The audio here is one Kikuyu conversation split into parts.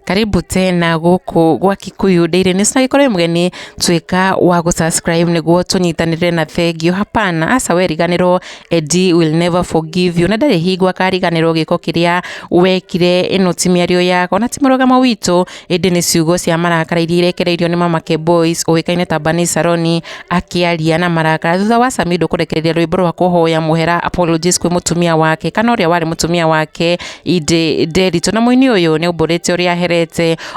Karibu tena gũkũ gwa Kikuyu Daily News, na gĩkorwo wĩ mũgeni, tuĩka wa gũ-subscribe nĩguo tũnyitanĩre. Na thengiũ hapana, aca weriganĩrwo, Eddie will never forgive you, na ndarĩ hingo akariganĩrwo gĩko kĩrĩa wekire. Ĩno ti mĩario yakwa na ti mũrũgamo witũ, ĩndĩ nĩ ciugo cia marakara iria irekereirio nĩ Mamake Boys ũĩkaine ta Bernice Saroni, akĩaria na marakara thutha wa Samido kũrekereria rwĩmbo rwa kũhoya mũhera, apologies, kwĩ mũtumia wake kana ũrĩa warĩ mũtumia wake Inde Nderitu. Na mũini ũyũ nĩ aumbũrĩte ũrĩa aherete,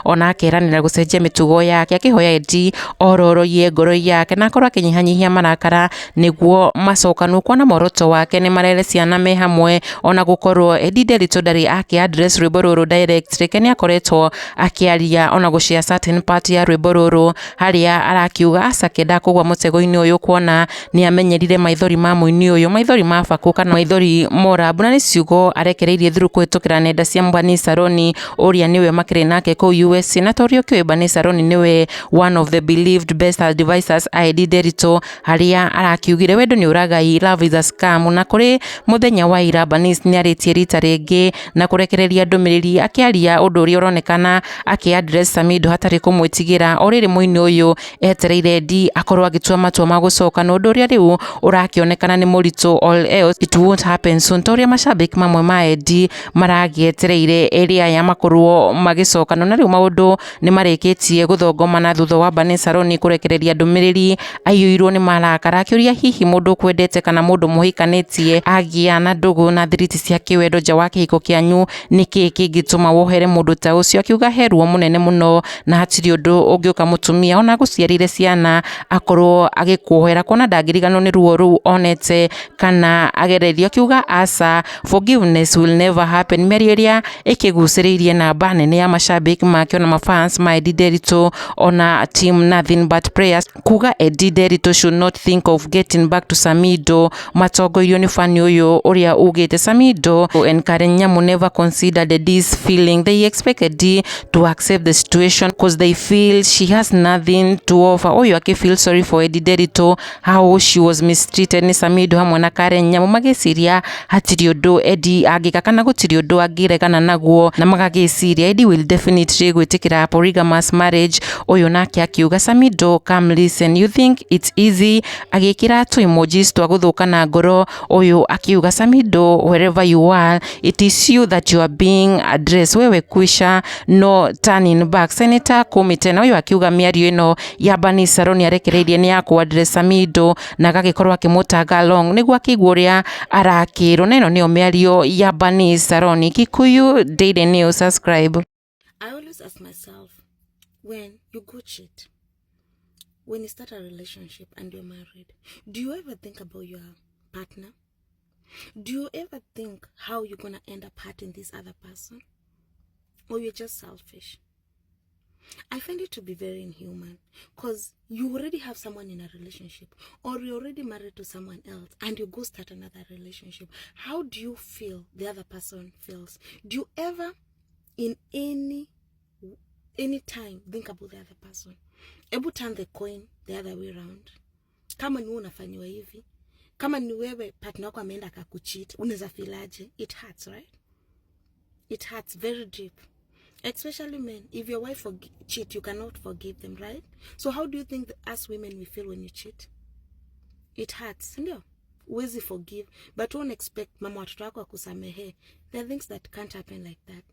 ona akeranĩra gũcenjia mĩtugo yake, akĩhoya Eddie ororoie ngoro yake na akorwo akĩnyihanyihia marakara nĩguo macokanwo, kuona muoroto wake nĩ marere ciana me hamwe. Ona gũkorwo Eddie Nderitu ndarĩ akĩ address rwĩmbo rũrũ direct, reke nĩ akoretwo akĩaria ona gũshare certain part ya rwĩmbo rũrũ, harĩa arakiuga acake ndakũgwa mũtego-inĩ ũyũ, kuona nĩ amenyerire maithori ma mũini ũyũ, maithori ma bakũ kana maithori morabu. Na nĩ ciugo arekereirie through kũhĩtũkĩra nenda cia Bernice Saroni, ũrĩa nĩwe makĩrĩ nake kũu USA. Na ta ũrĩa ũkĩũĩ, Bernice Saroni nĩwe one of the believed best advisors a Eddie Nderitu, harĩa arakiugire wendo nĩ ũragai, love is a scam. Na kũrĩ mũthenya wa ira, Bernice nĩ arĩtie rita rĩngĩ na kũrekereria ndũmĩrĩri akĩaria ũndũ ũrĩa ũronekana akĩ address Samido hatarĩ kũmwĩtigĩra. O rĩrĩ mũini ũyũ etereire Eddie akorwo agĩtua matua ma gũcoka, na ũndũ ũrĩa rĩu ũrakĩonekana nĩ mũritũ, or else it won't happen soon, ta ũrĩa macambĩki mamwe ma Eddie maragĩetereire erĩ aya makorwo magĩcokana. Na rĩu maũndũ nĩ marĩkĩtie gũthongomana thutha wa Bernice Saroni kũrekereria ndũmĩrĩri aiyũirwo nĩ marakara, akĩũria hihi mũndũ ũkwendete kana mũndũ mũhikanĩtie agĩa na ndũgũ na thiriti cia kĩwendo nja wa kĩhiko kĩanyu, nĩkĩ kĩngĩtũma wohere mũndũ ta ũcio? Akiuga he ruo mũnene mũno, na hatirĩ ũndũ ũngĩũka mũtumia ona agũciarĩire ciana akorwo agĩkuohera, kuona ndangĩriganĩrwo nĩ ruo rũu onete kana agererio. Akiuga aca, forgiveness will never happen. Mĩario ĩrĩa ĩkĩgucĩrĩirie namba nene ya mashabiki make ona mafans ma Eddie Nderitu, ona team Nothing But Prayers, kuga Eddie Nderitu should not think of getting back to Samido, matongoirio nĩ fani ũyũ ũrĩa ugĩte Samido and Karen Nyamu never considered Eddie's feeling. They expect Eddie to accept the situation because they feel she has nothing to offer. Ũyũ akĩ feel sorry for Eddie Nderitu, how she was mistreated nĩ Samido hamwe na Karen Nyamu, magĩciria hatirĩ ũndũ Eddie angĩka kana gũtirĩ ũndũ angĩregana naguo, na magagĩciria Eddie will definitely gwĩtĩkĩra polygamous marriage. Ũyũ nake akiuga, "Samido, come listen, you think it's easy?" Agĩkĩra tu emojis twa gũthũka na ngoro. Ũyũ akiuga, "Samido, wherever you are, it is you that you are being addressed. Wewe kwisha, no turning back." Senator Kumite na ũyũ akiuga mĩario ĩno ya Bernice Saroni arekereirie nĩ ya kũ address Samido, na agagĩkorwo akĩmũtanga along nĩguo akĩigua ũrĩa arakĩrwo. Na ĩno nĩyo mĩario ya Bernice Saroni. Kikuyu Daily News, subscribe. I always ask myself, when you go cheat, when you start a relationship and you're married, do you ever think about your partner? Do you ever think how you're gonna end up hurting this other person? Or you're just selfish? I find it to be very inhuman because you already have someone in a relationship or you're already married to someone else and you go start another relationship. How do you feel the other person feels? Do you ever in any time think about the other person? Ebu turn the coin the other way round. Kama ni wewe unafanyiwa hivi, kama ni wewe partner wako ameenda akakucheat, unaweza feel aje? It hurts, right? It hurts very deep. Especially men, if your wife cheat, you cannot forgive them, right? So how do you think us women, we feel when you cheat? It hurts, ndio? Huwezi forgive, but won't expect mama watoto wako akusamehe. There are things that can't happen like that.